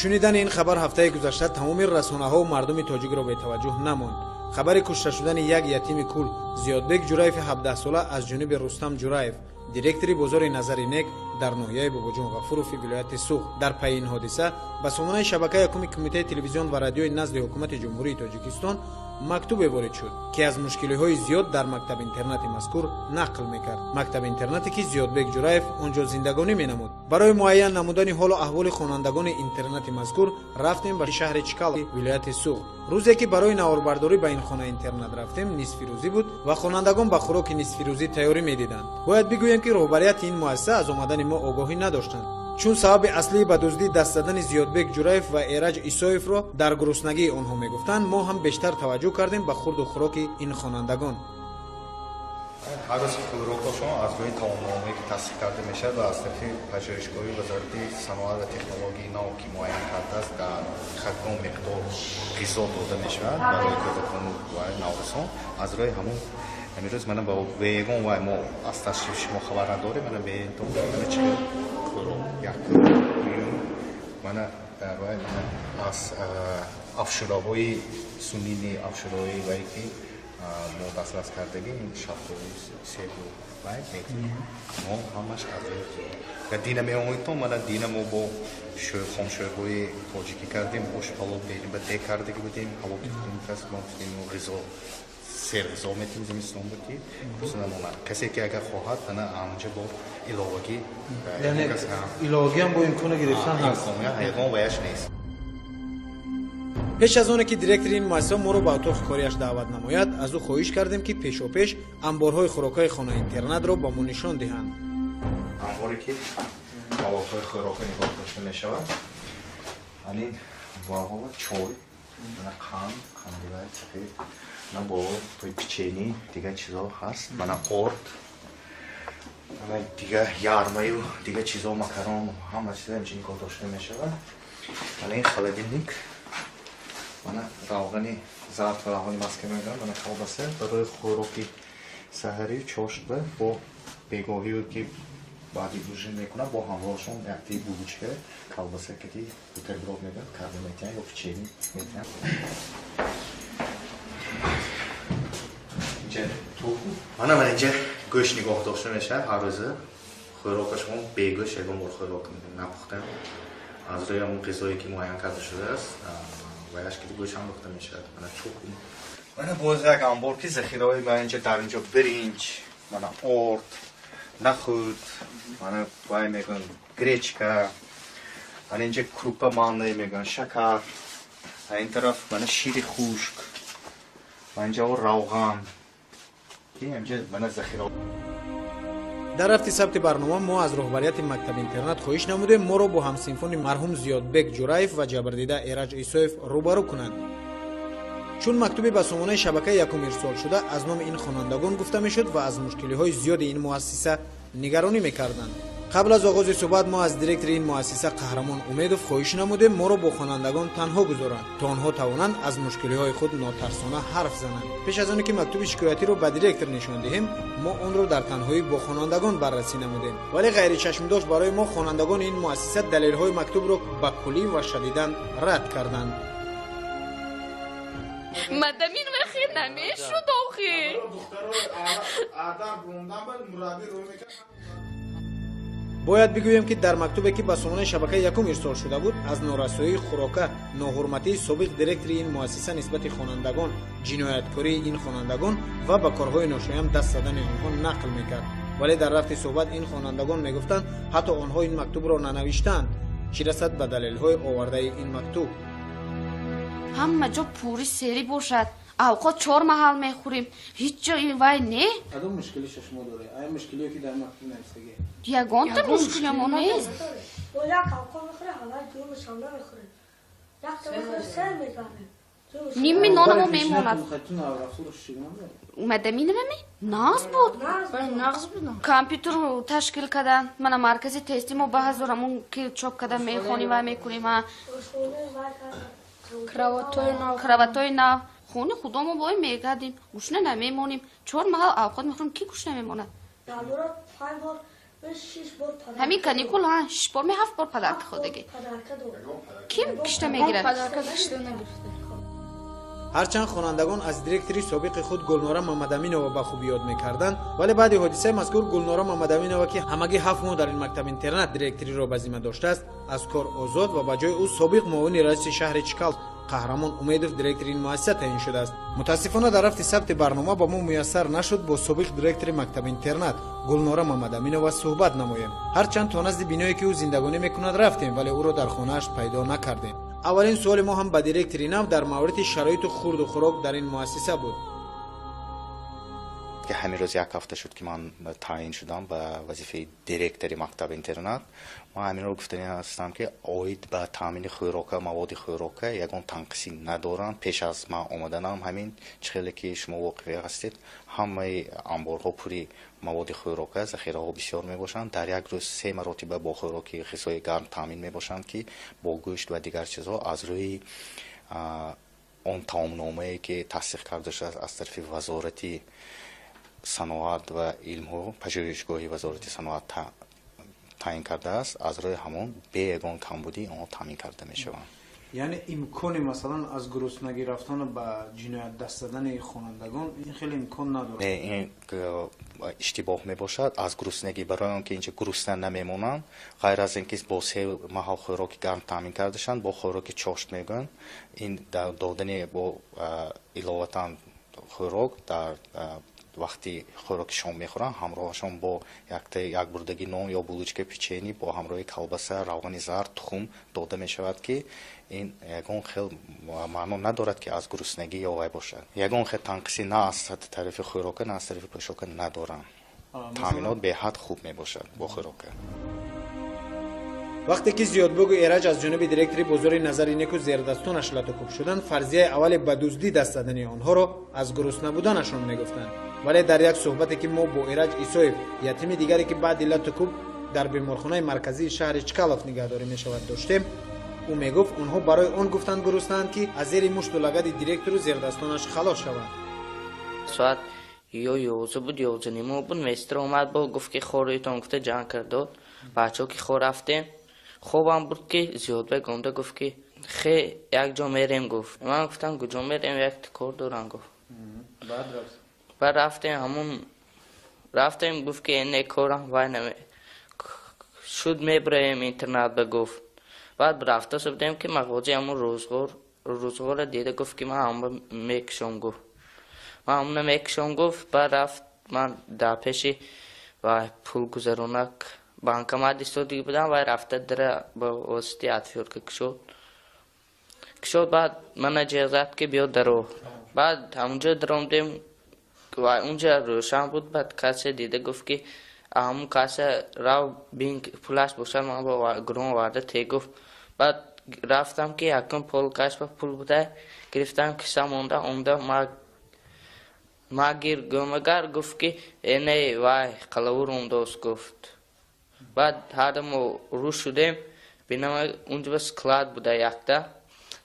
Шунидани ин хабар ҳафтаи гузашта тамоми расонаҳо мардуми тоҷикро бетаваҷҷӯҳ намонд. Хабари кушта шудани як ятими кул Зиёдбек Ҷураеви 17сола аз ҷониби Рустам Ҷураев, директори бозори Назари Нек дар ноҳияи Бобоҷон Ғафурови вилояти Суғд. Дар пайи ин ҳодиса ба сомонаи шабакаи якуми Кумитаи телевизион ва радиои назди ҳукумати Ҷумҳурии Тоҷикистон мактубе ворид шуд, ки аз мушкилиҳои зиёд дар мактаб-интернати мазкур нақл мекард. Мактаб-интернате, ки Зиёдбек Ҷураев он ҷо зиндагонӣ менамуд. Барои муайян намудани ҳолу аҳволи хонандагони интернати мазкур рафтем ба шаҳри Чкал, вилояти Суғд. Рӯзе ки барои наворбардорӣ ба ин хона-интернат рафтем, нисфирӯзӣ буд ва хонандагон ба хӯроки нисфирӯзӣ тайёрӣ медиданд. Бояд бигӯем, ки роҳбарияти ин муассиса аз омадани мо огоҳӣ надоштанд, чун сабаби аслии ба дуздӣ даст задани Зиёдбек Ҷураев ва Эраҷ Исоевро дар гуруснагии онҳо мегуфтанд. Мо ҳам бештар таваҷҷӯҳ кардем ба хурду хӯроки ин хонандагон. Ҳар рӯз хӯрокҳошон аз рӯи таомномае, ки тасдиқ карда мешавад ва аз тарафи пажӯҳишгоҳи Вазорати саноат ва технологияи нав, ки муайян кардааст, дар кадом миқдор ғизо дода мешавад барои кӯдакону ва наврасон, аз рӯи ҳамон ҳамин рӯз мана ба ягон вай мо аз ташрифи шумо хабар надорем. Мана беинтон, мана чӣ хӯрок, якум, дуюм, мана дар вай, мана аз афшураҳои сунини афшураҳои вай, ки мо дастрас кардагим, шафтолу, себу вай метавонем мо ҳамаш аз рӯи дина меомӯйтон. Мана дина мо бо хомшӯрбои тоҷикӣ кардем, ош палов берим ба дег кардаги будем. Ҳаво ки хунук аст, мо гуфтем ғизо серғизо метем зимистон буд, ки намонад. Касе ки агар хоҳад, ана анҷа бо иловагӣ. Яъне иловагиам бо имкони гирифтан ҳаст? Ягон ваяш нест. Пеш аз оне ки директори ин муассиса моро ба отоқи кориаш даъват намояд, аз ӯ хоҳиш кардем, ки пешопеш анборҳои хӯрокҳои хона-интернатро ба мо нишон диҳанд. Анборе, ки маводҳои хӯрока нигоҳ дошта мешавад, анин ваҳова чой, мана қанд, қандивай сафед, мана бо печени, дигар чизо ҳаст, мана орд, мана дига ярмаю дига чизо, макарон, ҳама чизо инҷа нигоҳ дошта мешавад. Мана ин холодильник, мана равғани зард ва равғани маска мегӯям, мана колбаса барои хӯроки саҳарию чошт бо бегоҳию, ки баъди ужин мекунам, бо ҳамроҳашон якти булочка, колбаса кати бутерброд мегӯям, карда метиҳам ё печени метиҳам. Инҷа мана инҷа гӯшт нигоҳ дошта мешавад. Ҳар рӯза хӯрокашон бегӯшт ягон бор хӯрок напухтам. Аз рӯи ҳамон ғизое, ки муайян карда шудааст, ваяш ки гӯшт ҳам пухта мешавад. Мана чӯб, мана боз як анбор, ки захираҳои ман инҷа, дар инҷо биринҷ, мана орд, нахӯд, мана вай мегӯянд, гречка, мана инҷа крупа манная мегӯянд, шакар, ин тараф мана шири хушк, ва инҷа равған, инҷа мана захира. Дар рафти сабти барнома мо аз роҳбарияти мактаб-интернат хоҳиш намудем, моро бо ҳамсинфони марҳум Зиёдбек Ҷураев ва ҷабрдида Эраҷ Исоев рӯбарӯ кунанд, чун мактуби ба сомонаи шабакаи якум ирсол шуда аз номи ин хонандагон гуфта мешуд ва аз мушкилиҳои зиёди ин муассиса нигаронӣ мекарданд. Қабл аз оғози суҳбат мо аз директори ин муассиса Қаҳрамон Умедов хоҳиш намудем, моро бо хонандагон танҳо гузоранд, то онҳо тавонанд аз мушкилиҳои худ нотарсона ҳарф зананд. Пеш аз оне ки мактуби шикоятиро ба директор нишон диҳем, мо онро дар танҳоӣ бо хонандагон баррасӣ намудем, вале ғайричашмдошт барои мо хонандагони ин муассиса далелҳои мактубро ба куллӣ ва шадидан рад карданд. Мадамин вахе намешуд охи. Бояд бигӯем, ки дар мактубе, ки ба сомонаи шабакаи якум ирсол шуда буд, аз норасоии хӯрока, ноҳурматии собиқ директори ин муассиса нисбати хонандагон, ҷинояткории ин хонандагон ва ба корҳои ношоям даст задани онҳо нақл мекард. Вале дар рафти суҳбат ин хонандагон мегуфтанд, ҳатто онҳо ин мактубро нанавиштаанд, чӣ расад ба далелҳои овардаи ин мактуб. Ҳама ҷо пури серӣ бошад, авқот чор маҳал мехӯрем, ҳеҷ ҷо вай не. Кадом мушкилиша шумо доред? Ая мушкилие, ки дар мактуб навистагӣ? Ягонта мушкиламо нест. Як авқот мехӯрем, ҳалай дуюмашам намехӯрем. Якта мехӯрем, сер мегардем. Ними нонамо мемонад. Мадаминавами? Нағз буд. Нағз буд. Компютер ташкил кардан, мана маркази тести мо ба ҳазор ҳамон ки чоп кардан мехонем ва мекунем. Кроватҳои нав. Хони худомо бой мегардем, гушна намемонем. Чор маҳал авқот мехӯрем, ки гушна мемонад? Панҷ бор Ҳамин каникул 6 бор, 7 бор подарка хӯрдагӣ. Ким кишта мегирад? Ҳарчанд хонандагон аз директори собиқи худ Гулнора Мамадаминова ба хубӣ ёд мекарданд, вале баъди ҳодисаи мазкур Гулнора Мамадаминова, ки ҳамагӣ 7 моҳ дар ин мактаб-интернат директориро ба зимма доштааст, аз кор озод ва ба ҷои ӯ собиқ муовини раиси шаҳри Чкалов Қаҳрамон Умедов директори ин муассиса таъин шудааст. Мутаассифона, дар рафти сабти барнома ба мо муяссар нашуд бо собиқ директори мактаб-интернат Гулнора Мамадаминова суҳбат намоем. Ҳарчанд то назди биное, ки ӯ зиндагонӣ мекунад, рафтем, вале ӯро дар хонааш пайдо накардем. Аввалин суоли мо ҳам ба директори нав дар мавриди шароиту хурду хӯрок дар ин муассиса буд. Ки ҳамин рӯз як ҳафта шуд, ки ман таъин шудам ба вазифаи директори мактаб-интернат. Ман ҳаминро гуфтани ҳастам, ки оид ба таъмини хӯрока, маводи хӯрока ягон танқисӣ надорам. Пеш аз ман омаданам ҳамин чӣ хеле ки шумо воқиф ҳастед, ҳамаи анборҳо пури маводи хӯрока, захираҳо бисёр мебошанд. Дар як рӯз 3 маротиба бо хӯроки ғизои гарм таъмин мебошанд, ки бо гӯшт ва дигар чизҳо аз рӯи он таомномае, ки тасдиқ карда шудааст аз тарафи Вазорати саноат ва илмҳо, пажӯҳишгоҳи Вазорати саноат таъин кардааст, аз рӯи ҳамон бе ягон камбудӣ онҳо таъмин карда мешаванд. Яъне имкони, масалан, аз гуруснагӣ рафтану ба ҷиноят даст задани хонандагон ин хеле имкон надорад? Не, ин иштибоҳ мебошад. Аз гуруснагӣ, барои он ки инҷа гурусна намемонанд, ғайр аз ин ки бо 3 маҳал хӯроки гарм таъмин кардашанд, бо хӯроки чошт мегӯянд, ин додани бо иловатан хӯрок дар вақти хӯроки шом мехӯранд, ҳамроҳашон бо як бурдаги нон ё булочка, печенье бо ҳамроҳи колбаса, равғани зард, тухм дода мешавад, ки ин ягон хел маъно надорад, ки аз гуруснагӣ ё вай бошад. Ягон хел танқисӣ на аз тарафи хӯрока, на аз тарафи пӯшока надорам. Таъминот беҳад хуб мебошад бо хӯрока. Вақте ки Зиёдбегу Эраҷ аз ҷониби директори бозори Назари Неку зердастонаш латукӯб шуданд, фарзияи аввали ба дуздӣ даст задани онҳоро аз гурусна буданашон мегуфтанд. Вале дар як суҳбате, ки мо бо Эраҷ Исоев, ятими дигаре, ки баъди латукӯб дар беморхонаи марказии шаҳри Чкалов нигаҳдорӣ мешавад, доштем, ӯ мегуфт, онҳо барои он гуфтанд гуруснаанд, ки аз зери мушту лагади директору зердастонаш халос шаванд. Соат ё 11 буд, 11:30 буд, местро омад, бо гуфт, ки хоритон гуфта ҷанг кардод. Бачаҳо ки хор рафтем, хобам бурд, ки Зиёдбек омда гуфт, ки хе як ҷо мерем, гуфт. Ман гуфтам, куҷо мерем, як кор дорам, гуфт. Баъд рафтем, ҳамун рафтем, гуфт, ки не корам вай наме шуд, мебраем интернат ба, гуфт. Баъд рафта будем, ки мағози ҳамун рӯзғорро дида, гуфт, ки ман ҳамон мекушом, гуфт. Ман ҳамона мекушом, гуфт. Баъд рафт, ман дар пеши вай пулгузаронак банкомат истодагӣ будам, вай рафта дара ба воситаи отвёртка кушод. Баъд мана ҷеғ зад, ки биё даро. Баъд ҳамунҷо даромдем, вай унҷа рӯшан буд. Баъд касе дида, гуфт, ки ҳамун каса рав бин, пулаш бошад, ман бо гурон оварда те, гуфт. Баъд рафтам, ки якум полкаш ба пул буда, гирифтам, киса монда омда, ма гир гӯмагар, гуфт, ки не, вай қалавур омдост, гуфт. Баъд ҳарда мо рӯ шудем, бинама унҷа ба склад буда якта,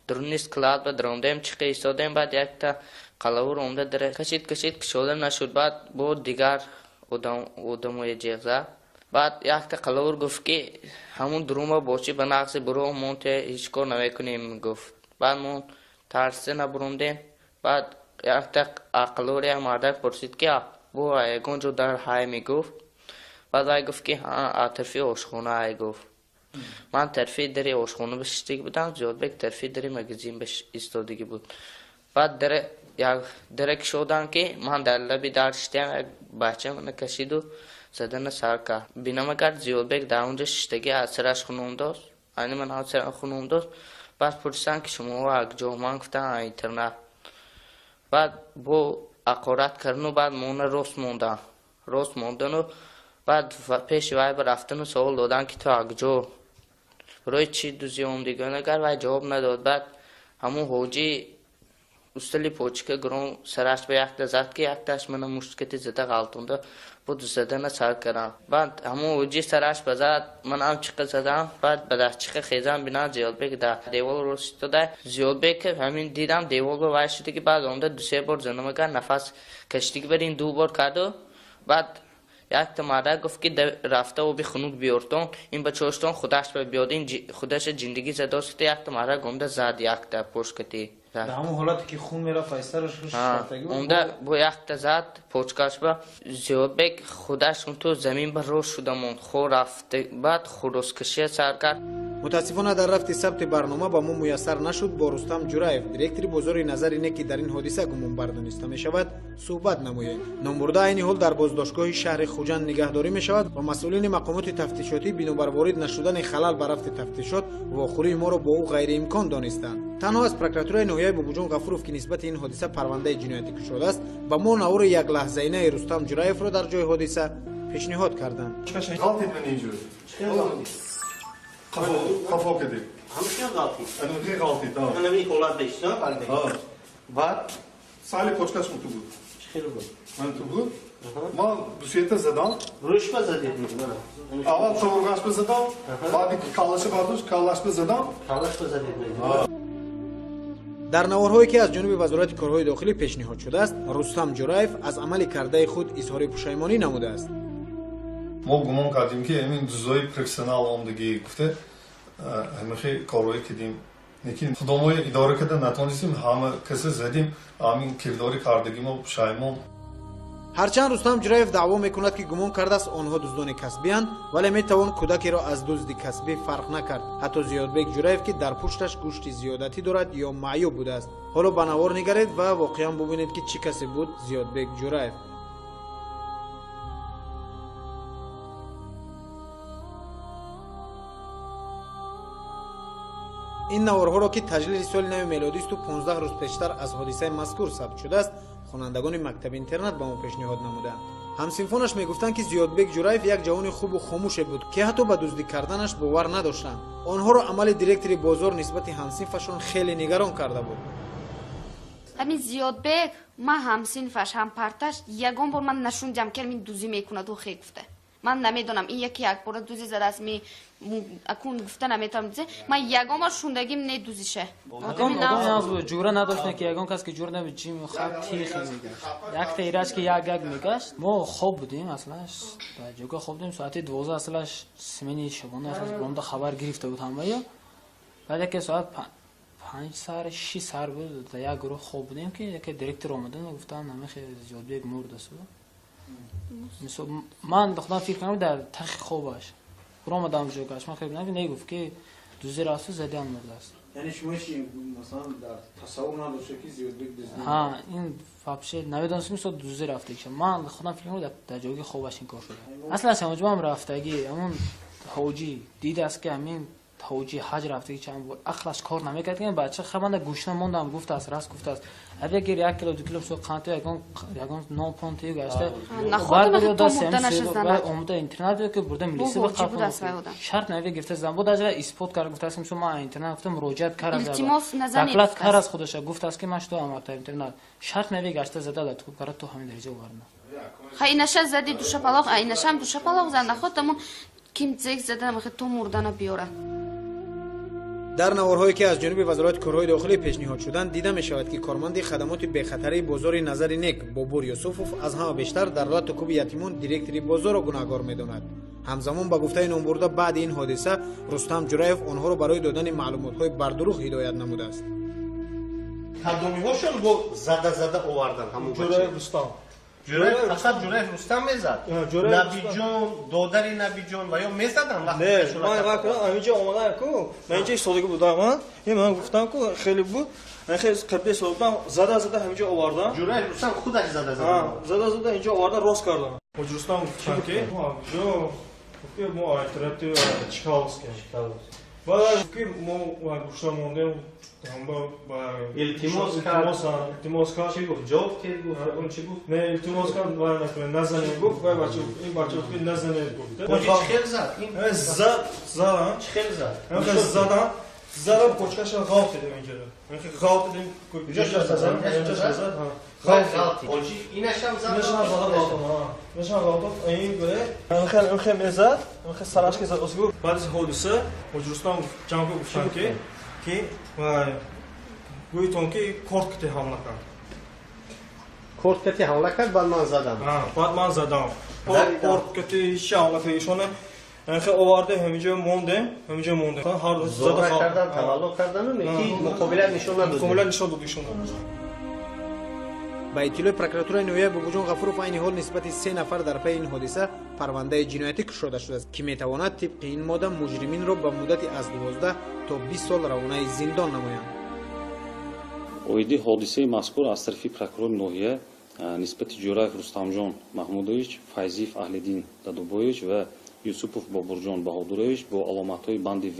дуруни склад ба даромдем, чиқа истодем. Баъд якта қалавур омда дара кашид, кашид, кушода нашуд. Баъд бо дигар одамоя ҷеғ зад. Баъд якта қалавур гуфт, ки ҳамун дурума бошӣ ба нағзи буро, мо те ҳеҷ кор намекунем, гуфт. Баъд мо тарсида набуромдем. Баъд якта қалавур як мардак пурсид, ки бо ягон ҷо дар ҳай, мегуфт. Баъд вай гуфт, ки тарафи ошхона ай, гуфт. Ман тарафи дари ошхона ба шиштагӣ будам, Зиёдбек тарафи дари магазин ба истодагӣ буд. Баъд дара кушодам, ки ман дар лаби дар шиштаям, як бача мана кашиду задана сар кард. Бинамагар Зиёдбек дар онҷо шиштагӣ, аз сараш хун омдост, айни ман аз сарам хун омдост. Баъд пурсиданд, ки шумо куҷо? Ман гуфтам, интернат. Баъд бо ҳақорат кардану баъд мона рост мондам, рост мондану баъд пеши вай рафтану савол доданд, ки ту куҷо, барои чӣ дуздӣ омдӣ? Агар вай ҷавоб надод, баъд ҳамун ҳоҷӣ устали почка гирон сараш ба якта зад, ки якташ мана мушткати зада ғалтонда буд, задана сар кардам. Баъд ҳамун ҳоҷӣ сараш ба зад, манам чиқа задам. Баъд ба дастчиқа хезам, бинам Зиёдбек дар девол рост истода. Зиёдбек ҳамин дидам, девол ба вай шуда, ки баъд омда ду се бор занамагар нафас кашидагӣ бар ин ду бор карду баъд Якта марда гуфт ки рафта оби хунук биёртон, ин бачаҳоштон худаш биёд, ин худаша ҷиндагӣ задост, якта марда гомда зад якта пошкати. Дар ҳамон ҳолате ки хун мерафт аз сараш шартагӣ буд? Онда бо якта зад почкаш ба Зиёдбек худаш унту замин ба рост шуда монд. Хо рафт, баъд хурӯскашия сар кард. Мутаассифона дар рафти сабти барнома ба мо муяссар нашуд бо Рустам Ҷураев, директори бозори Назари Нек, ки дар ин ҳодиса гумонбар дониста мешавад, суҳбат намоем. Номбурда айни ҳол дар боздоштгоҳи шаҳри Хуҷанд нигаҳдорӣ мешавад ва масъулини мақомоти тафтишотӣ бинобар ворид нашудани халал ба рафти тафтишот вохӯрии моро бо ӯ ғайриимкон донистанд. Танҳо аз прокуратураи ноҳияи Бобоҷон Ғафуров, ки нисбати ин ҳодиса парвандаи ҷиноятӣ кушодааст, ба мо навори яклаҳзаинаи Рустам Ҷураевро дар ҷои ҳодиса пешниҳод карданд. Қафо кардем. Ҳамашон ғалтид. Ҳамашон ғалтид, ҳа. Ҳамин ҳолат дошт, ҳа? Баъд? Сали почкаш муту буд. Чӣ хел буд? Муту буд. Ман дусета задам. Рӯшба задед? Аввал қабурғашба задам, баъди каллаша бардошт, каллашба задам. Каллашба задед? Дар наворҳое ки аз ҷониби Вазорати корҳои дохилӣ пешниҳод шудааст, Рустам Ҷураев аз амали кардаи худ изҳори пушаймонӣ намудааст. Мо гумон кардем, ки ҳамин дузои профессионал омдагӣ гуфта ҳамахи корҳое кардем. Лекин худомо идора карда натонистем, ҳама каса задем, ҳамин кирдори кардагӣ мо пушаймон. Ҳарчанд Рустам Ҷураев даъво мекунад, ки гумон кардааст онҳо дуздони касбиянд, вале метавон кӯдакеро аз дузди касбӣ фарқ накард. Ҳатто Зиёдбек Ҷураев, ки дар пушташ гӯшти зиёдатӣ дорад ё маъюб будааст. Ҳоло ба навор нигаред ва воқеан бубинед, ки чӣ касе буд Зиёдбек Ҷураев. Ин наворҳоро, ки таҷлили соли нави мелодисту 15 рӯз пештар аз ҳодисаи мазкур сабт шудааст, хонандагони мактаби интернат ба мо пешниҳод намуданд. Ҳамсинфонаш мегуфтанд, ки Зиёдбек Ҷураев як ҷавони хубу хомӯше буд, ки ҳатто ба дуздӣ карданаш бовар надоштанд. Онҳоро амали директори бозор нисбати ҳамсинфашон хеле нигарон карда буд. Ҳамин Зиёдбек, ман ҳамсинфаш, ҳампарташ, ягон бор ман нашундиам, ки ҳамин дузӣ мекунад, ӯ хе гуфта. Ман намедонам, ин яке якбора дузӣ задааст, ми акун гуфта наметавонам дузе. Ман ягон бор шундагим не дузиша. Одам ҷура надошт, ки ягон кас ки ҷура набуд, ҷим хаб тихи мегашт. Якта ирач ки як як мегашт. Мо хоб будем аслаш, дар ҷойгоҳ хоб будем, соати 12 аслаш смени шабона аслаш бомда хабар гирифта буд ҳамаё. Баъд яке соат 5 сар, 6 сар буд, дар як гурӯҳ хоб будем, ки яке директор омадан ва гуфтанд ҳамахе Зиёдбек мурдааст. Ман худам фикр кардам дар тахи хобаш. Омадам ҷойгоҳаш, ман фикр кардам, ки негуфт ки дуздӣ рафту задиам мурдааст. Яъне шумо чи масалан дар тасаввур надоштед, ки Зиёдбек дуздӣ? Ҳа, ин вообще намедонистам, ки дуздӣ рафтагиша. Ман худам фикр кардам дар ҷойгоҳи хобаш ин кор шуда. Аслан ҳамаҷоам рафтагӣ, ҳамон ҳоҷӣ дидааст, ки ҳамин ҳоҷӣ ҳаҷ рафтагӣ чанд бор ақлаш кор намекард, ки бача хабанда гӯшна мондам, гуфтааст, раст гуфтааст. Агар гир 1 кило 2 кило со қант ягон нон пон тию гашта омада интернат ки бурда милиса ба қафо шарт нави гирифта зан буд, ажра исбот кард, гуфтааст, ки ман интернат гуфтам муроҷиат кард, доклад кард аз худаша, гуфтааст, ки ман шуду амакта интернат шарт нави гашта зада да тукуб кард, то ҳамин дараҷа оварда. Ха инаша зади душапалоқ, а инашам душапалоқ зад, наход тамон ким зек зада махе то мурдана биёрад. Дар наворҳое ки аз ҷониби Вазорати корҳои дохилӣ пешниҳод шуданд, дида мешавад, ки корманди хадамоти бехатарии бозори Назари Нек Бобур Юсуфов аз ҳама бештар дар лату куби ятимон директори бозорро гунаҳгор медонад. Ҳамзамон ба гуфтаи номбурда, баъди ин ҳодиса Рустам Ҷураев онҳоро барои додани маълумотҳои бардурӯғ ҳидоят намудааст. Кадомиҳошон бо зада-зада овардан ҳамон бача? Ҷураев Рустам. Ҷураев фақат Ҷураев Рустам мезад? Набиҷон, додари Набиҷон ва ё мезадан вақте Не, ман вақт ҳаминҷо омадан ку, ман инҷо истодагӣ будам, ин ман гуфтам ку хеле буд, ман хеле қабли истода будам, зада-зада ҳаминҷо овардан. Ҷураев Рустам худаш зада-зада. Зада-зада инҷо овардан рост кардан. Ҳоҷи Рустам гуфтан ки ҷо ки мо альтернатив Чкаловский. Баъд ки мо гӯша мондем, илтимос кард. Илтимос кард. Чӣ гуфт? Ҷавоб ки гуфт? Он чӣ гуфт? Не, илтимос кард, вай накунед, назанед гуфт, вай бача, ин бача гуфт ки назанед гуфт. Ҳоҷи чӣ хел зад? Зад, зад. Чӣ хел зад? Задан, задан почкаша ғалт дидем инҷо. Ғалт дидем. Ҷоша зад? Ҷоша зад, ҳа. Ғалт. Ҳоҷи инашам зад. Инашам зад, ҳа. Инашам ғалт. Ин гуре, хел мезад, хел сараш ки зад, гуфт. Баъд аз ҳодиса Ҳоҷи Рустам ҷанго гуфтанд ки вай гӯйтон ки корт кати ҳамла кард. Корт кати ҳамла кард, баъд ман задам. Баъд ман задам. Порт кати ҳеч ҳам ишона хе оварда ҳаминҷо мондем, ҳаминҷо мондем. Ҳар рӯз зора кардан, тавалло кардану ки муқобилат нишон надод. Муқобилат нишон дод ишона. Ба иттилои прокуратураи ноҳияи Бобоҷон Ғафуров, айни ҳол нисбати 3 нафар дар пайи ин ҳодиса парвандаи ҷиноятӣ кушода шудааст, ки метавонад тибқи ин модда муҷриминро ба муддати аз 12 то 20 сол равонаи зиндон намоянд. Оиди ҳодисаи мазкур аз тарафи прокурори ноҳия нисбати Ҷӯраев Рустамҷон Маҳмудович, Файзиев Аҳлиддин Дадубоевич ва Юсупов Бобурҷон Баҳодурович бо аломатҳои банди В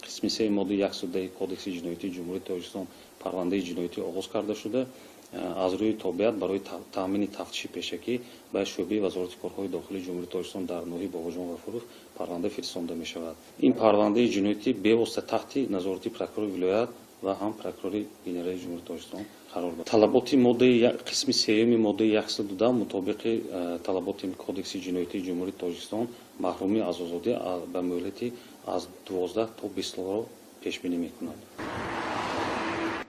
қисми 3 моддаи 110 Кодекси ҷиноятии Ҷумҳурии Тоҷикистон парвандаи ҷиноятӣ оғоз карда шуда, аз рӯи тобеат барои таъмини тафтиши пешакӣ ба шӯъбаи Вазорати корҳои дохилии Ҷумҳурии Тоҷикистон дар ноҳияи Бобоҷон Ғафуров парванда фиристонда мешавад. Ин парвандаи ҷиноятӣ бевосита таҳти назорати прокурори вилоят ва ҳам прокурори генералии Ҷумҳурии Тоҷикистон қарор дорад. Талаботи моддаи қисми 3 моддаи 102 мутобиқи талаботи Кодекси ҷиноятии Ҷумҳурии Тоҷикистон маҳрумӣ аз озодӣ ба муҳлати аз 12 то 20 солро пешбинӣ мекунад.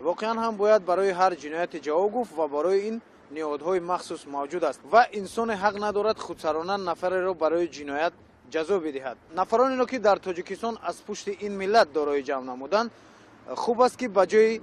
Воқеан ҳам бояд барои ҳар ҷинояте ҷавоб гуфт ва барои ин ниҳодҳои махсус мавҷуд аст ва инсоне ҳақ надорад худсарона нафареро барои ҷиноят ҷазо бидиҳад. Нафаронеро ки дар Тоҷикистон аз пушти ин миллат дорои ҷамъ намуданд, хуб аст ки ба ҷои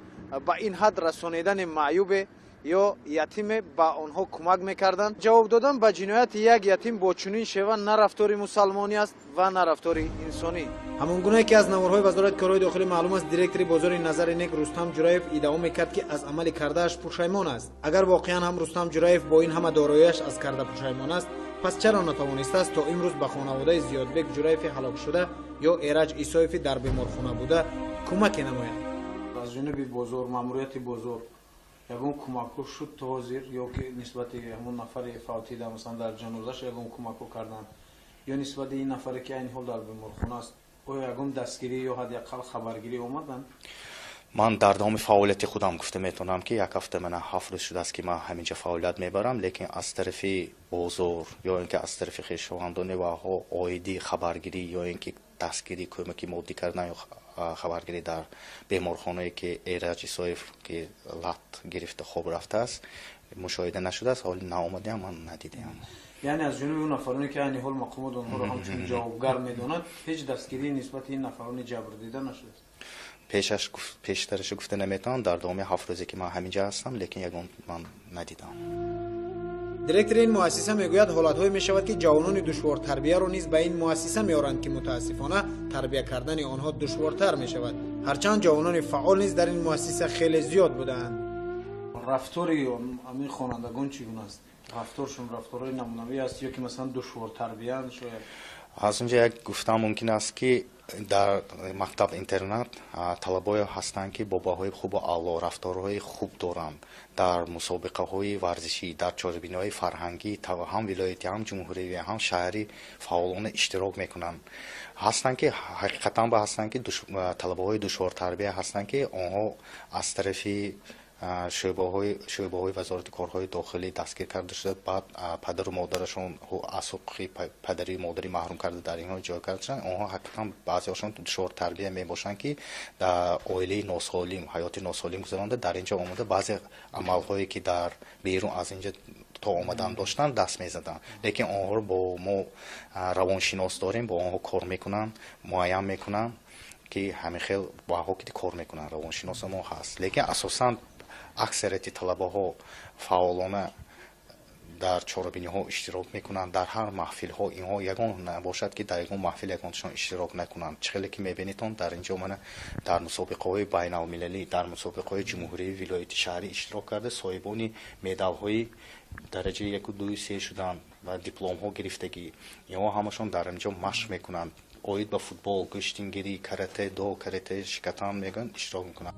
ба ин ҳад расонидани маъюбе ё ятиме ба онҳо кӯмак мекарданд. Ҷавоб додан ба ҷинояти як ятим бо чунин шева на рафтори мусалмонӣ аст ва на рафтори инсонӣ. Ҳамон гунае ки аз наворҳои Вазорати корҳои дохилӣ маълум аст, директори бозори Назари Нек Рустам Ҷураев иддао мекард, ки аз амали кардааш пушаймон аст. Агар воқеан ҳам Рустам Ҷураев бо ин ҳама дорояш аз карда пушаймон аст, пас чаро натавонистааст то имрӯз ба хонаводаи Зиёдбек Ҷураеви ҳалокшуда ё Эраҷ Исоеви дар беморхона буда кӯмаке намояд? Аз ҷониби бозор, маъмурияти бозор ягон кӯмакҳо шуд то ҳозир, ё ки нисбати ҳамон нафари фавтида, масалан дар ҷанозаш ягон кӯмакҳо карданд, ё нисбати ин нафаре ки айни ҳол дар беморхона аст, оё ягон дастгирӣ ё ҳадди ақал хабаргирӣ омаданд? Ман дар давоми фаъолияти худам гуфта метавонам, ки як ҳафта мана 7 рӯз шудааст, ки ман ҳаминҷа фаъолият мебарам, лекин аз тарафи бозор ё ин ки аз тарафи хешовандони ваҳо оиди хабаргирӣ ё ин ки дастгирӣ, кӯмаки моддӣ кардан ё хабаргирӣ дар беморхонае ки Эраҷ Исоев ки лат гирифта хоб рафтааст, мушоҳида нашудааст. Ҳоли наомадаам, ман надидаам. Яъне аз ҷониби он нафароне ки айни ҳол мақомот онҳоро ҳамчун ҷавобгар медонад, ҳеҷ дастгирии нисбати ин нафарони ҷабрдида нашудааст? Пештарашо гуфта наметавонам, дар давоми 7 рӯзе ки ман ҳаминҷа ҳастам, лекин ягон ман надидам. Директори ин муассиса мегӯяд, ҳолатҳое мешавад, ки ҷавонони душвортарбияро низ ба ин муассиса меоранд, ки мутаассифона тарбия кардани онҳо душвортар мешавад. Ҳарчанд ҷавонони фаъол низ дар ин муассиса хеле зиёд будаанд. Рафтори ҳамин хонандагон чӣ гуна аст? Рафторшон рафторҳои намунавӣ аст ё ки масалан душвортарбиянд шояд? Аз он ҷо як гуфтан мумкин аст, ки дар мактаб интернат талабое ҳастанд, ки бо баҳои хубу аъло рафторҳои хуб доранд, дар мусобиқаҳои варзишӣ, дар чорабиниҳои фарҳангӣ ҳам вилоятӣ, ҳам ҷумҳуриявӣ, ҳам шаҳрӣ фаъолона иштирок мекунанд. Ҳастанд ки ҳақиқатан ба ҳастанд ки талабаҳои душвортарбия ҳастанд, ки онҳо аз тарафи шӯъбаҳои Вазорати корҳои дохилӣ дастгир карда шуда, баъд падару модарашон аз ҳуқуқи падарию модарӣ маҳрум карда дар инҳо ҷой карда шуданд. Онҳо ҳақиқатан баъзеҳошон душвортарбия мебошанд, ки дар оилаи носолим ҳаёти носолим гузаронда, дар инҷо омада баъзе амалҳое ки дар берун аз инҷа то омадан доштанд, даст мезаданд. Лекин онҳоро бо мо равоншинос дорем, бо онҳо кор мекунанд, муайян мекунанд, ки ҳамин хел баҳо ки кор мекунанд, равоншиносо мо ҳаст. Лекин асосан аксарияти талабаҳо фаъолона дар чорабиниҳо иштирок мекунанд, дар ҳар маҳфилҳо инҳо ягон набошад, ки дар ягон маҳфил ягоншон иштирок накунанд. Чӣ хеле ки мебинедон, дар инҷо мана дар мусобиқаҳои байналмилалӣ, дар мусобиқаҳои ҷумҳурии, вилояти, шаҳрӣ иштирок карда, соҳибони медалҳои дараҷаи 1, 2, 3 шуданд ва дипломҳо гирифтагӣ. Инҳо ҳамашон дар инҷо машқ мекунанд, оид ба футбол, гӯштингирӣ, карате до, карате шикатан мегӯянд, иштирок мекунанд.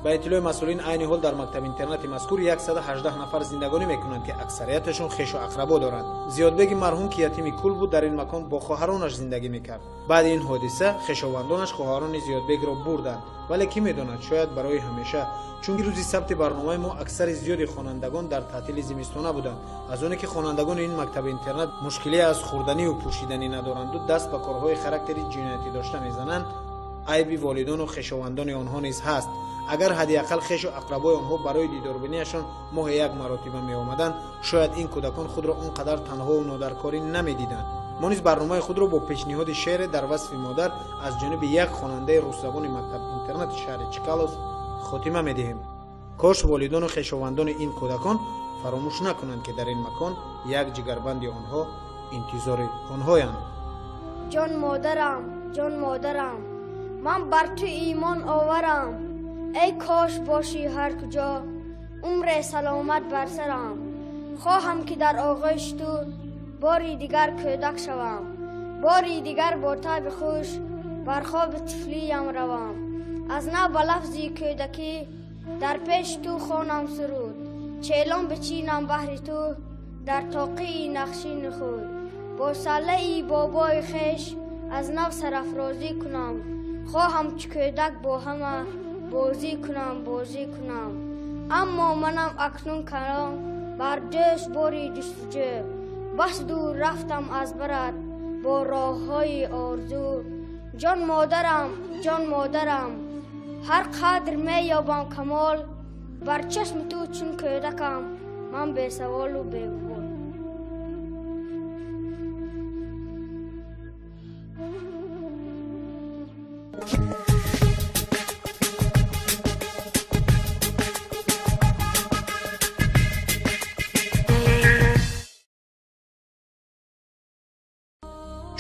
Ба иттилои масъулин, айни ҳол дар мактаби-интернати мазкур 118 нафар зиндагонӣ мекунанд, ки аксарияташон хешу ақрабо доранд. Зиёдбеги марҳум, ки ятими кул буд, дар ин макон бо хоҳаронаш зиндагӣ мекард. Баъди ин ҳодиса хешовандонаш хоҳарони Зиёдбегро бурданд, вале кӣ медонад, шояд барои ҳамеша, чунки рӯзи сабти барномаи мо аксари зиёди хонандагон дар таътили зимистона буданд. Аз оне ки хонандагони ин мактаби-интернат мушкиле аз хӯрданию пӯшиданӣ надаранду даст ба корҳои характери ҷиноятӣ дошта мезананд, айби волидону хешовандони онҳо низ ҳаст. Агар ҳадди ақал хешу ақрабои онҳо барои дидорбиниашон моҳе як маротиба меомаданд, шояд ин кӯдакон худро он қадар танҳову нодаркорӣ намедиданд. Мо низ барномаи худро бо пешниҳоди шеъре дар васфи модар аз ҷониби як хонандаи русзабони мактаб-интернати шаҳри Чкаловск хотима медиҳем. Кош волидону хешовандони ин кӯдакон фаромӯш накунанд, ки дар ин макон як ҷигарбанди онҳо интизори онҳоянд. Ҷон модарам, ҷон модарам, ман бар ту имон оварам. Эй кош бошӣ ҳар куҷо, умре саломат бар сарам. Хоҳам ки дар оғӯши ту бори дигар кӯдак шавам, бори дигар бо таби хуш бар хоби тифлиям равам. Аз нав ба лафзи кӯдакӣ дар пеши ту хонам суруд, челон бичинам баҳри ту дар тоқии нақшини худ. Бо саллаи бобои хеш аз нав сарафрозӣ кунам, хоҳам чу кӯдак бо ҳама бозӣ кунам, бозӣ кунам. Аммо манам акнун калон бар дӯш бори ҷустуҷӯ, бас дур рафтам аз барат бо роҳҳои орзу. Ҷон модарам, ҷон модарам, ҳар қадр меёбам камол, бар чашми ту чун кӯдакам ман бесаволу бегумон.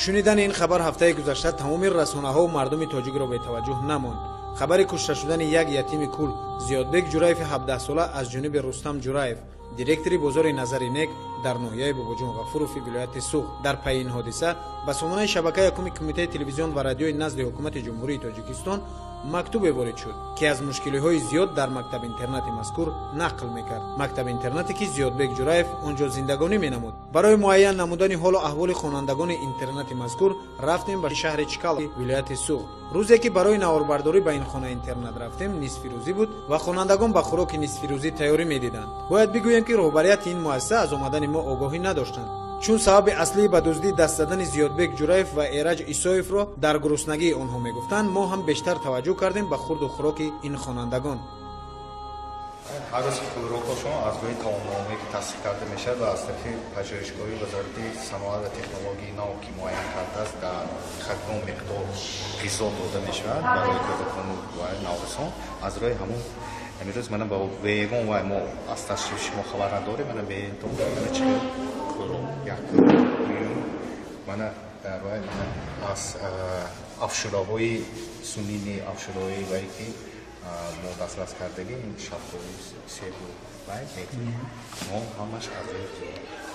Шунидани ин хабар ҳафтаи гузашта тамоми расонаҳову мардуми тоҷикро бетаваҷҷӯҳ намонд. Хабари кушта шудани як ятими кул Зиёдбек Ҷураеви 17сола аз ҷониби Рустам Ҷураев, директори бозори Назари Нек дар ноҳияи Бобоҷон Ғафурови вилояти Суғд. Дар пайи ин ҳодиса ба сомонаи шабакаи якуми Кумитаи телевизион ва радиои назди ҳукумати Ҷумҳурии Тоҷикистон мактубе ворид шуд, ки аз мушкилиҳои зиёд дар мактаб-интернати мазкур нақл мекард. Мактаб-интернате ки Зиёдбек Ҷураев он ҷо зиндагонӣ менамуд. Барои муайян намудани ҳолу аҳволи хонандагони интернати мазкур рафтем ба шаҳри Чкалов, вилояти Суғд. Рӯзе ки барои наворбардорӣ ба ин хона интернат рафтем, нисфирӯзӣ буд ва хонандагон ба хӯроки нисфирӯзӣ тайёрӣ медиданд. Бояд бигӯем, ки роҳбарияти ин муассиса аз омадани мо огоҳӣ надоштанд, чун сабаби аслии ба дуздӣ даст задани Зиёдбек Ҷураев ва Эраҷ Исоевро дар гуруснагии онҳо мегуфтанд. Мо ҳам бештар таваҷҷӯҳ кардем ба хурду хӯроки ин хонандагон. Ҳар рӯз хӯрокҳошон аз рӯи таомномае ки тасдиқ карда мешавад ва аз тарафи пажӯҳишгоҳи Вазорати саноат ва технологияи нав ки муайян кардааст, дар кадом миқдор ғизо дода мешавад барои кӯдакону ва наврасон. Аз рӯи ҳамун имрӯз мана ба ягон вай мо аз ташрифи шумо хабар надорем. Мана беинтон мана чӣ хӯрок якум, дуюм, мана дар вай мана аз афшураҳои сунини афшураҳои вай ки мо дастрас кардагӣ, ин шафтолу, себу вай мо ҳамаш аз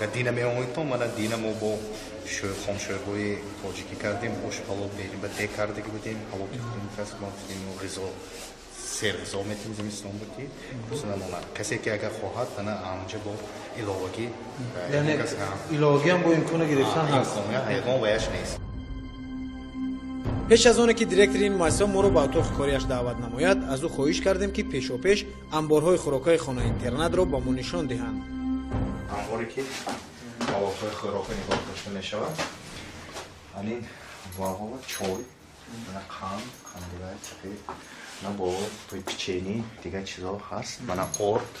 ва дина меомоитон. Мана дина мо бо хомшӯрбои тоҷикӣ кардем, ош палов ба дег кардагӣ будем, палов пухтем, кас мо гуфтем ғизо серғизо метем зимистон буд ки намонад. Касе ки агар хоҳад, ана анҷа бо иловагӣ, яъне иловагиам бо имкона гирифтан ҳаст, ягон ваяш нест. Пеш аз оне ки директори ин муассиса моро ба отоқи кориаш даъват намояд, аз ӯ хоҳиш кардем, ки пешопеш анборҳои хӯрокҳои хона-интернатро ба мо нишон диҳанд. Анборе ки маводҳои хӯрока нигоҳ дошта мешавад, анин ваҳо чой, мана қанд, қандивай сафед, мана бо печени, дигар чизо ҳаст, мана орд,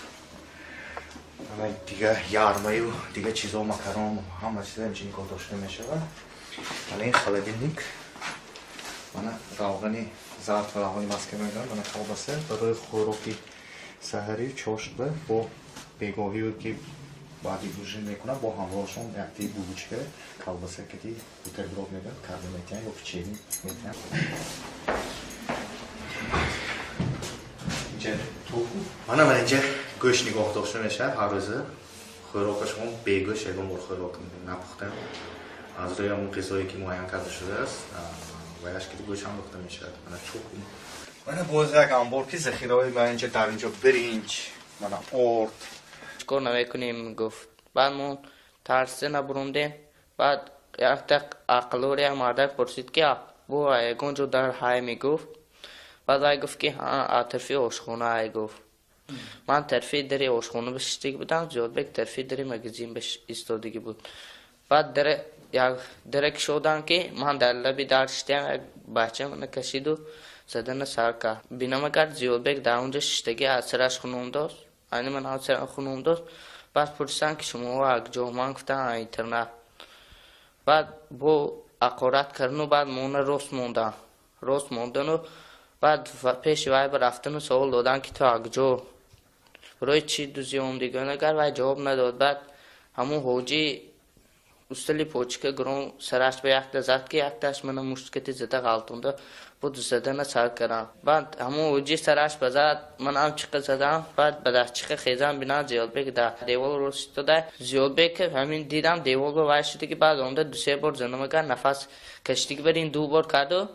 мана дигар ярмаю дигар чизо, макарон, ҳама чизо инҷо нигоҳ дошта мешавад. Мана ин холодильник, мана равғани зард ва равғани маска мегӯянд, мана колбаса барои хӯроки саҳарӣ, чошба бо бегоҳию ки баъди ужин мекунанд, бо ҳамроҳашон якти булочка, колбаса кати бутерброд мегӯянд, карда метиҳанд ё печени метиҳанд. Инҷа тофу, мана мана инҷа гӯшт нигоҳ дошта мешавад. Ҳар рӯза хӯрокашон бегӯшт ягон бор хӯрок напухтанд. Аз рӯи ҳамон ғизое ки муайян карда шудааст, ваяш ки гӯшт ҳам пухта мешавад. Мана чӯб, мана боз як анбор ки захираҳои ма инҷа, дар инҷо биринҷ, мана орд. Чикор намекунем, гуфт. Баъд мо тарсе набурундем. Баъд якта ақлори як мардак пурсид, ки бо ягон ҷо дар ҳай мегуфт. Баъд вай гуфт, ки атрофи ошхона ай гуфт. Ман тарафи дари ошхона бишистагӣ будам, Зиёдбек тарафи дари магазин истодагӣ буд. Баъд як даре кушодам, ки ман дар лаби дар шиштаям, як бача мана кашиду задана сар кард. Бинам агар Зиёдбек дар онҷо шиштагӣ аз сараш хунум дошт, айни ман аз сарам хунум дошт. Баъд пурсиданд, ки шумо акҷо? Ман гуфтам, интернат. Баъд бо ақорат кардану баъд мона рост мондан. Рост мондану баъд пеши вай рафтану савол доданд, ки ту акҷо? Барои чӣ дузӣ омдигон? Агар вай ҷавоб надод, баъд ҳамун ҳоҷӣ устали почка гирон сараш ба якта зад, ки якташ мана мушткати зада ғалтонда буд, задана сар кардам. Баъд ҳамун ҳоҷӣ сараш ба зад, манам чиқа задам, баъд ба дастчиқа хезам, бинам Зиёдбек дар девол рост истода. Зиёдбек ҳамин дидам девол ба вай шуда, ки баъд омда ду-се бор занам, агар нафас кашидагӣ бар ин ду бор карду.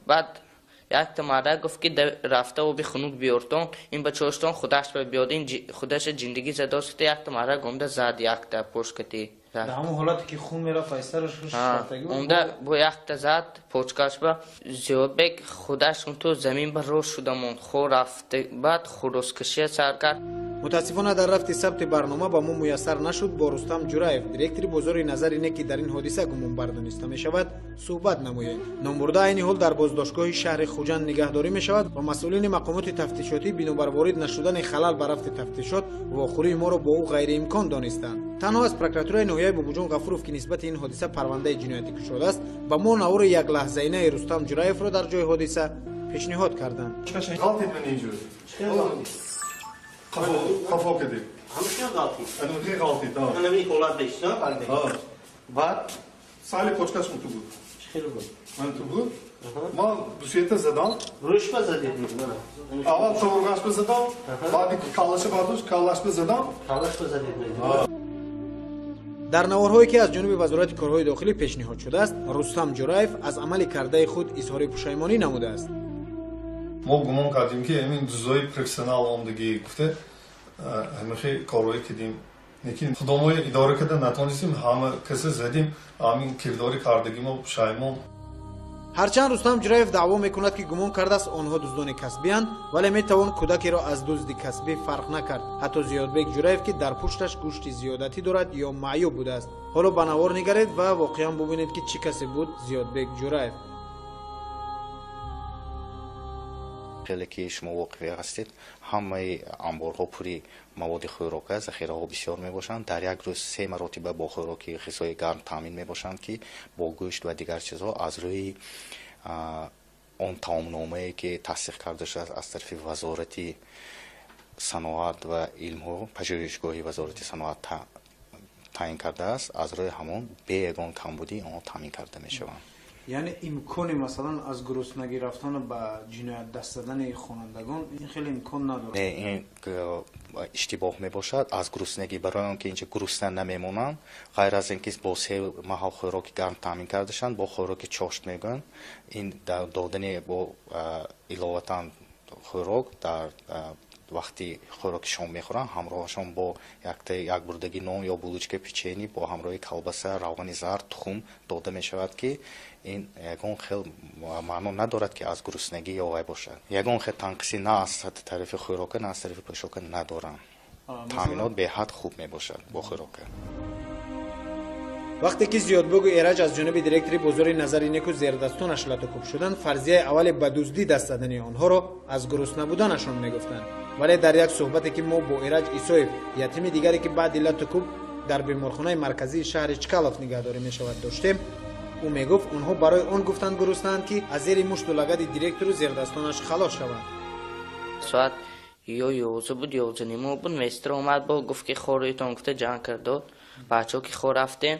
Баъд якта мардак гуфт, ки рафта оби хунук биёртон, ин ба чоштон худаш ба биёд, ин худаша ҷиндагӣ задост. Якта мардак омда зад якта пошкати. Дар ҳамон ҳолате ки хун мерафт аз сараш шафтагӣ буд? Омда бо якта зад почкаш ба. Зиёдбек худаш ту замин ба рост шуда монд, хор рафт, баъд хурӯзкашия сар кард. Мутаассифона дар рафти сабти барнома ба мо муяссар нашуд бо Рустам Ҷураев, директори бозори Назари Нек, ки дар ин ҳодиса гумонбар дониста мешавад, суҳбат намоем. Номбурда айни ҳол дар боздоштгоҳи шаҳри Хуҷанд нигаҳдорӣ мешавад ва масъулини мақомоти тафтишотӣ бинобар ворид нашудани халал ба рафти тафтишот вохӯрии моро бо ӯ ғайриимкон донистанд. Танҳо аз прокуратураи ноҳияи Бобуҷон Ғафуров, ки нисбати ин ҳодиса парвандаи ҷиноятӣ кушодааст, ба мо навори яклаҳзаинаи Рустам Ҷураевро дар ҷои ҳодиса пешниҳод карданд. Қафо кардем. Ҳамин ғалтид? Ҳамин ғалтид. Ҳамин ҳолат бешта парида. Баъд сали почкаш ту буд. Чӣ хел буд? Ман ту буд. Ман дусета задам. Рӯшба задед? Аввал чорғашба задам, баъди каллаша бардошт, каллашба задам. Каллашба задед? Дар наворҳое, ки аз ҷониби Вазорати корҳои дохилӣ пешниҳод шудааст, Рустам Ҷураев аз амали кардаи худ изҳори пушаймонӣ намудааст. Мо гумон кардем, ки ҳамин дузои профессионал омдагӣ гуфта ҳамихи корҳое кардем. Лекин худомои идора карда натонистем, ҳама каса задем, ҳамин кирдори кардагӣ мо пушаймон. Ҳарчанд Рустам Ҷураев даъво мекунад, ки гумон кардааст онҳо дуздони касбиянд, вале метавон кӯдакеро аз дузди касбӣ фарқ накард. Ҳатто Зиёдбек Ҷураев, ки дар пушташ гӯшти зиёдатӣ дорад ё маъюб будааст. Ҳоло ба навор нигаред ва воқеан бубинед, ки чӣ касе буд Зиёдбек Ҷураев. Хеле ки шумо воқифӣ ҳастед, ҳамаи анборҳо пури маводи хӯрока, захираҳо бисёр мебошанд. Дар як рӯз се маротиба бо хӯроки ғизои гарм таъмин мебошанд, ки бо гӯшт ва дигар чизҳо аз рӯи он таомномае, ки тасдиқ карда шудааст аз тарафи Вазорати саноат ва илмҳо, пажӯҳишгоҳи Вазорати саноат таъин кардааст, аз рӯи ҳамон бе ягон камбудӣ онҳо таъмин карда мешаванд. Яъне имкони масалан аз гуруснагӣ рафтану ба ҷиноят даст задани хонандагон ин хеле имкон надорад? Не, ин иштибоҳ мебошад. Аз гуруснагӣ барои он ки инҷа гурусна намемонанд, ғайр аз ин ки бо се маҳал хӯроки гарм таъмин карда шаванд, бо хӯроки чошт мегӯянд, ин додани бо иловатан хӯрок дар вақти хӯроки шом мехӯранд, ҳамроҳашон бо як бурдаги нон ё булочка печени бо ҳамроҳи колбаса, равғани зард, тухм дода мешавад, ки ин ягон хел маъно надорад, ки аз гуруснагӣ ё вай бошад. Ягон хел танқисӣ на аз тарафи хӯрока, на аз тарафи пӯшока надоранд. Таъминот беҳад хуб мебошад бо хӯрока. Вақте ки Зиёдбегу Эраҷ аз ҷониби директори бозори Назари Неку зердастонаш латукӯб шуданд, фарзияи аввале ба дуздӣ даст задани онҳоро аз гурусна буданашон мегуфтанд. Вале дар як суҳбате, ки мо бо Эраҷ Исоев, ятими дигаре, ки баъди латукӯб дар беморхонаи марказии шаҳри Чкалов нигаҳдорӣ мешавад, доштем, ӯ мегуфт, онҳо барои он гуфтанд гуруснаанд, ки аз зери мушту лагади директору зердастонаш халос шаванд. Соат ё 11 буд, 11:30 буд, местро омад, бо гуфт, ки хоритон гуфта ҷанг кардод. Бачаҳо ки хор рафтем,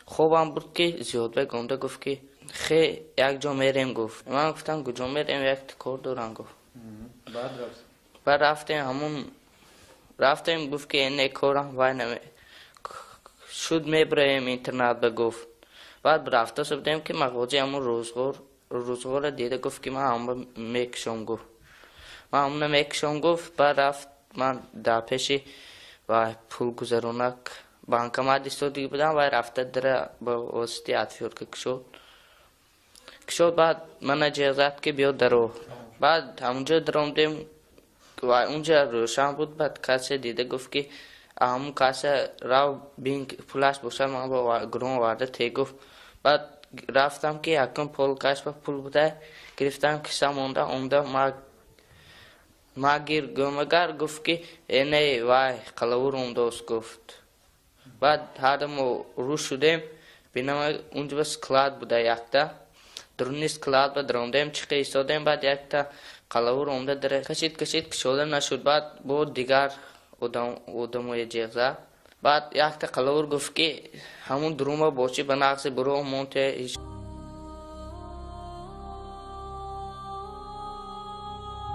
хобам бурд, ки Зиёдбек омда гуфт, ки хе як ҷо мерем гуфт. Ман гуфтам, куҷо мерем, як кор дорам гуфт. Баъд рафтем, ҳамун рафтем, гуфт, ки не корам вай наме шуд, мебраем интернат ба гуфт. Баъд рафта будем, ки мағози ҳамун рӯзғорро дида гуфт, ки ман ҳамон мекушом гуфт. Ман ҳамона мекушом гуфт. Баъд рафт, ман дар пеши вай пулгузаронак банкомат истодагӣ будам, вай рафта дара ба воситаи отвёртка кушод. Кушод, баъд мана ҷеғ зад, ки биё даро. Баъд ҳамунҷо даромдем, вай унҷа рӯшан буд, баъд касе дида гуфт, ки ҳамун каса рав бин, пулаш бошад, ман бо гирон оварда те гуфт. Баъд рафтам ки якум полкаш ба пул буда, гирифтам киса монда, омда ма гир гӯмагар гуфт ки не вай қалавур омдост гуфт. Баъд ҳарда мо рӯ шудем, бинам унҷа склад буда якта. Дуруни склад ба даромдем, чиқа истодем, баъд якта қалавур омда дара кашид, кашид, кушода нашуд. Баъд бо дигар одамоя ҷеғ зад. Баъд якта қалавур гуфт ки ҳамун дурума бочи ба нағзи буро монте.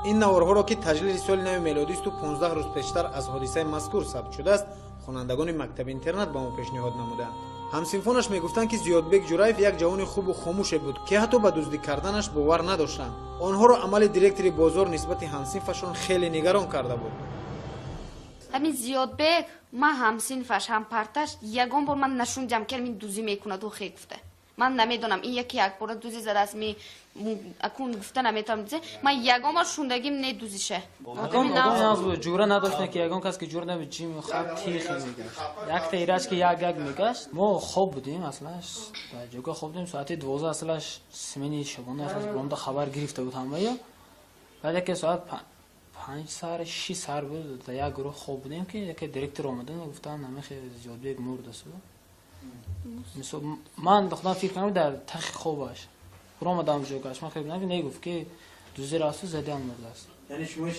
Ин наворҳоро, ки таҷлили соли нави мелодисту 15 рӯз пештар аз ҳодисаи мазкур сабт шудааст, хонандагони мактаби интернат ба мо пешниҳод намуданд. Ҳамсинфонаш мегуфтанд, ки Зиёдбек Ҷураев як ҷавони хубу хомӯше буд, ки ҳатто ба дуздӣ карданаш бовар надоштанд. Онҳоро амали директори бозор нисбати ҳамсинфашон хеле нигарон карда буд. Ҳамин Зиёдбек, ман ҳамсинфаш, ҳампарташ, ягон бор ман нашундиам, ки ҳамин дузӣ мекунад хе гуфта. Ман намедонам, ин яки якбора дузӣ задааст, ми акун гуфта наметавонам дузе. Ман ягон бор шундагим не дузише. Одам ҷура надошт, ки ягон кас ки ҷура набуд, ҷим хаб тихи мегашт. Якта ирач ки як як мегашт. Мо хоб будем аслаш, дар ҷойгоҳ хоб будем, соати 12 аслаш смени шабона аслаш бомда хабар гирифта буд ҳамая. Баъд яке соат 5 сар, 6 сар буд, дар як гурӯҳ хоб будем, ки яке директор омадан ва гуфтанд, намехе Зиёдбек мурдааст. Ман худам фикр кардам дар тахи хобаш. Омадам ҷойгоҳаш, ман фикр кардам, не гуфт ки дуздӣ рафту задан мурдааст. Яъне шумо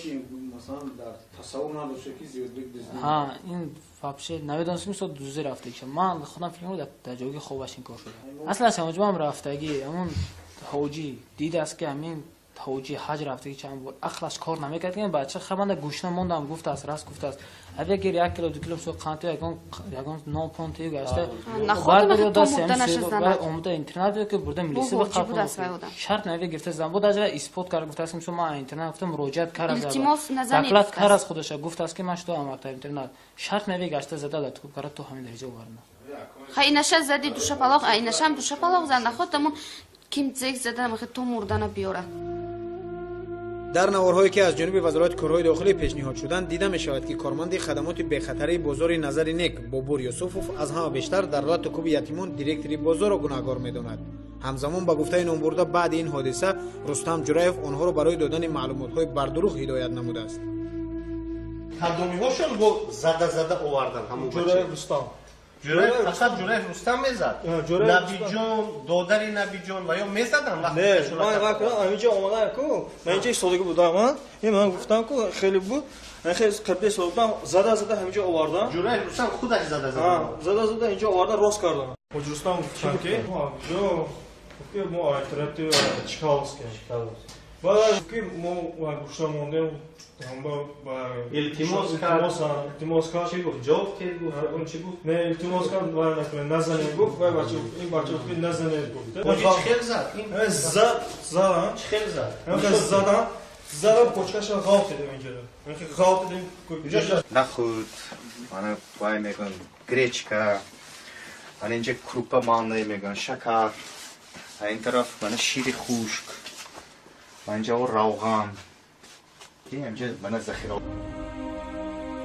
масалан дар тасаввур надоштед, ки Зиёдбек дуздӣ? Ҳа, ин вообще намедонистам, ки дуздӣ рафтагиша. Ман худам фикр кардам дар ҷойгоҳи хобаш ин кор шуда. Аслаш ҳамонҷо ҳам рафтагӣ, ҳамон ҳоҷӣ дидааст, ки ҳамин ҳоҷӣ ҳаҷ рафтагӣ чанд бор, ақлаш кор намекард, ки бача хабанда гӯшна мондам, гуфтааст, раст гуфтааст. Агар гир 1 кило 2 кило со қант ягон нон пон тию гашта, баъд омада интернат ки бурда милиса ба қапон. Шарт нави гирифта зан буд, ажа исбот кард, гуфтааст, ки ман интернат гуфтам, муроҷиат кард, доклад кард аз худаша, гуфтааст, ки ман шуд мактаб интернат. Шарт нави гашта зада латкуб кард, то ҳамин дараҷа овард. Ха инаша зади душапалоқ, инашам душапалоқ зан наход, амон ким зек зада мехе то мурдана биёрад. Дар наворҳое, ки аз ҷониби Вазорати корҳои дохилӣ пешниҳод шуданд, дида мешавад, ки корманди хадамоти бехатарии бозори Назари Нек Бобур Юсуфов аз ҳама бештар дар лату куби ятимон директори бозорро гунаҳгор медонад. Ҳамзамон, ба гуфтаи номбурда, баъди ин ҳодиса Рустам Ҷураев онҳоро барои додани маълумотҳои бардурӯғ ҳидоят намудааст. Кадомиҳошон бо зада зада овардан ҳамон Ҷураев Рустам. Ҷураев фақат Ҷураев Рустам мезад. Набиҷон, додари Набиҷон ва ё мезадан вақте Не, ман вақт ҳаминҷо омадан ку, ман инҷо истодагӣ будам, ин ман гуфтам ку хеле буд, ман хеле қабл истода будам, зада зада ҳаминҷо овардан. Ҷураев Рустам худаш зада зада. Зада зада инҷо овардан, рост кардан. Ҳоҷи Рустам гуфтам ки мо ки мо интернети Чкаловский. Баъд ки мо гушта мондем, илтимос кард, илтимос кард. Чӣ гуфт? Ҷавоб ки гуфт, он чӣ гуфт? Не, илтимос кард, вай накунед, назанед гуфт, вай бача, ин бача гуфт ки назанед гуфт. Ҳоҷи чӣ хел зад? Зад, зад, чӣ хел зад? Задан, задан почкаша ғалт дидем инҷо. Ғалт дидем. Нахуд, мана вай мегӯянд гречка, мана инҷа крупа манна мегӯянд, шакар, ин тараф мана шири хушк, инҷа равған.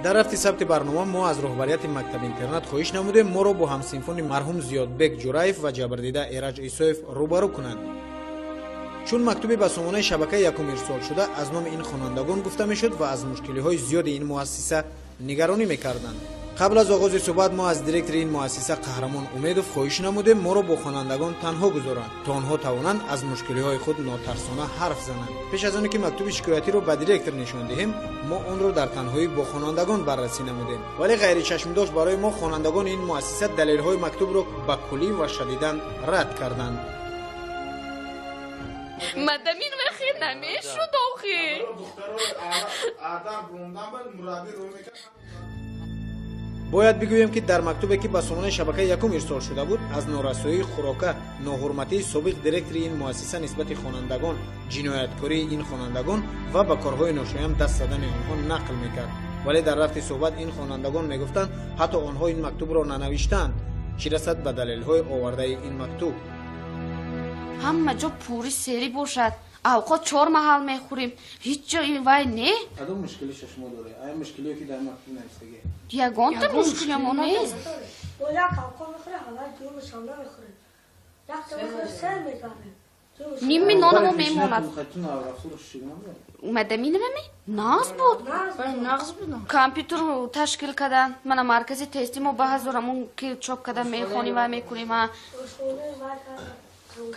Дар рафти сабти барнома мо аз роҳбарияти мактаби интернат хоҳиш намудем моро бо ҳамсинфони марҳум Зиёдбек Ҷураев ва ҷабрдида Эраҷ Исоев рӯбарӯ кунанд. Чун мактуби ба сомонаи шабакаи якум ирсол шуда аз номи ин хонандагон гуфта мешуд ва аз мушкилиҳои зиёди ин муассиса нигаронӣ мекарданд. Қабл аз оғози суҳбат мо аз директори ин муассиса Қаҳрамон Умедов хоҳиш намудем моро бо хонандагон танҳо гузоранд, то онҳо тавонанд аз мушкилиҳои худ нотарсона ҳарф зананд. Пеш аз оне ки мактуби шикоятиро ба директор нишон диҳем, мо онро дар танҳоӣ бо хонандагон баррасӣ намудем. Вале ғайричашмдошт барои мо хонандагони ин муассиса далелҳои мактубро ба куллӣ ва шадидан рад карданд. Мадамин вахе намешуд охи. Бояд бигӯем, ки дар мактубе, ки ба сомонаи шабакаи якум ирсол шуда буд, аз норасоии хӯрока, ноҳурматии собиқ директори ин муассиса нисбати хонандагон, ҷинояткории ин хонандагон ва ба корҳои ношоям даст задани онҳо нақл мекард. Вале дар рафти суҳбат ин хонандагон мегуфтанд, ҳатто онҳо ин мактубро нанавиштаанд. Чӣ расад ба далелҳои овардаи ин мактуб? Ҳама ҷо пури серӣ бошад, авқот 4 маҳал мехӯрем, ҳеҷ ҷо ин вай не. Кадом мушкилиша шумо доред? Ая мушкилие ки дар мактуб навиштагӣ? Ягонта мушкилиамо нест. Бо як авқот мехӯрем, ҳалай дуюмашам намехӯрем. Ними нонамо мемонад. Мадаминавами? Нағз буд. Компютер ташкил кардан. Мана маркази тести мо ба ҳазор ҳамон ки чоп кардан мехонем ва мекунем.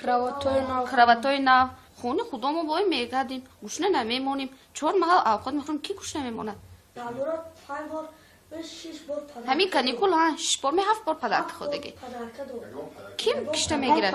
Кроватҳои нав. Хони худомо бой мегардем. Гушна намемонем. Чор маҳал авқот мехӯрем. Ки гушна мемонад? Ҳамин каникул шиш бор ме ҳафт бор подарка ходаги. Ким кишта мегирад?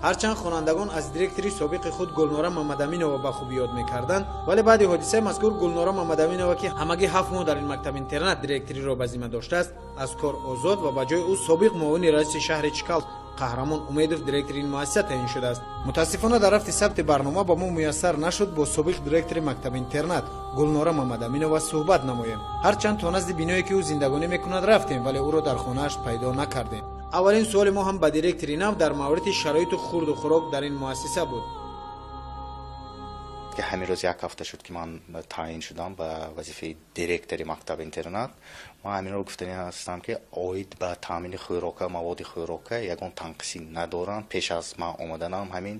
Ҳарчанд хонандагон аз директори собиқи худ Гулнора Мамадаминова ба хубӣ ёд мекарданд, вале баъди ҳодисаи мазкур Гулнора Мамадаминова, ки ҳамагӣ 7 моҳ дар ин мактаб-интернат директориро ба зимма доштааст, аз кор озод ва ба ҷои ӯ собиқ муовини раиси шаҳри Чкал Қаҳрамон Умедов директори ин муассиса таъин шудааст. Мутаассифона дар рафти сабти барнома ба мо муяссар нашуд бо собиқ директори мактаб-интернат Гулнора Мамадаминова суҳбат намоем. Ҳарчанд то назди биное ки ӯ зиндагонӣ мекунад рафтем, вале ӯро дар хонааш пайдо накардем. Аввалин суоли мо ҳам ба директори нав дар мавриди шароиту хурду хӯрок дар ин муассиса буд. Ки ҳамин рӯз як ҳафта шуд, ки ман таъин шудам ба вазифаи директори мактаб-интернат. Ман ҳаминро гуфтанӣ ҳастам, ки оид ба таъмини хӯрока, маводи хӯрока ягон танқисӣ надорам. Пеш аз ман омаданам ҳамин